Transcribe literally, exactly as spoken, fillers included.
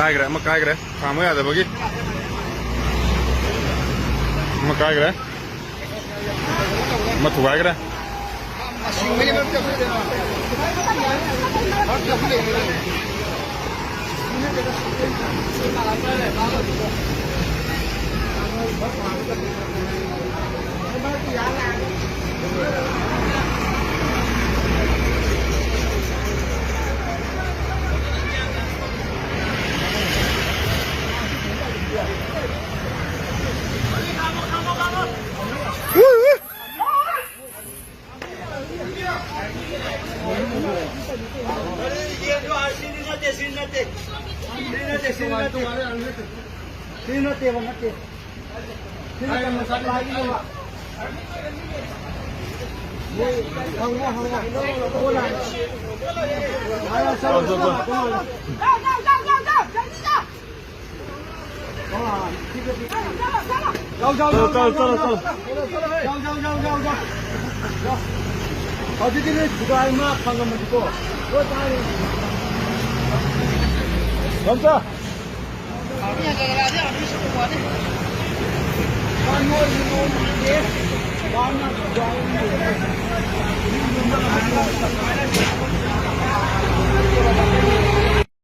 ꯀꯥꯏꯈ꯭ꯔꯦ, ꯑꯃ ꯀꯥꯏꯈ꯭ꯔꯦ꯫ ꯈꯥꯝꯕ ꯌꯥꯗꯕꯒꯤ꯫ ꯑꯃ ꯀꯥꯏꯈ꯭ꯔꯦ꯫ ꯑꯃ ꯊꯨꯒꯥꯏꯈ꯭ꯔꯦ꯫ ꯁꯤ ꯅꯠꯇꯦ, ꯁꯤ ꯅꯠꯇꯦ꯫ ꯁꯤ ꯅꯠꯇꯦ, ꯁꯤ ꯅꯠꯇꯦ꯫ ꯁꯤ ꯅꯠꯇꯦꯕ, ꯅꯠꯇꯦ꯫ ꯁꯤ ꯅꯠꯇꯦꯕ, ꯁꯄ꯭ꯂꯥꯏꯒꯤꯅꯦꯕ꯫ ꯍꯪꯉꯣ, ꯍꯪꯉꯣ꯫ ꯍꯪꯉꯣ, ꯂꯥꯛꯑꯦ꯫ ꯌꯥꯔꯦ, ꯆꯠꯂꯣ, ꯆꯠꯂꯣ, ꯆꯠꯂꯣ꯫ ꯌꯥꯎ, ꯌꯥꯎ, ꯆꯠꯂꯣ, ꯌꯥꯎ, ꯆꯠꯂꯣ, ꯌꯥꯎ, ꯆꯠꯂꯣ꯫ ꯆꯠꯂꯣ, ꯆꯠꯂꯣ, ꯆꯠꯂꯣ꯫ ꯌꯥꯎ, ꯌꯥꯎ, ꯌꯥꯎ, ꯌꯥꯎ, ꯌꯥꯎ꯫ ꯌꯥꯎ꯫ ꯍꯧꯖꯤꯛꯀꯤꯗꯤ ꯈꯨꯒꯥꯏ ꯑꯃ ꯐꯪꯉꯝꯃꯗꯤꯀꯣ꯫ ꯂꯣꯏ ꯆꯥꯔꯦ꯫ ꯂꯝꯆꯥ꯫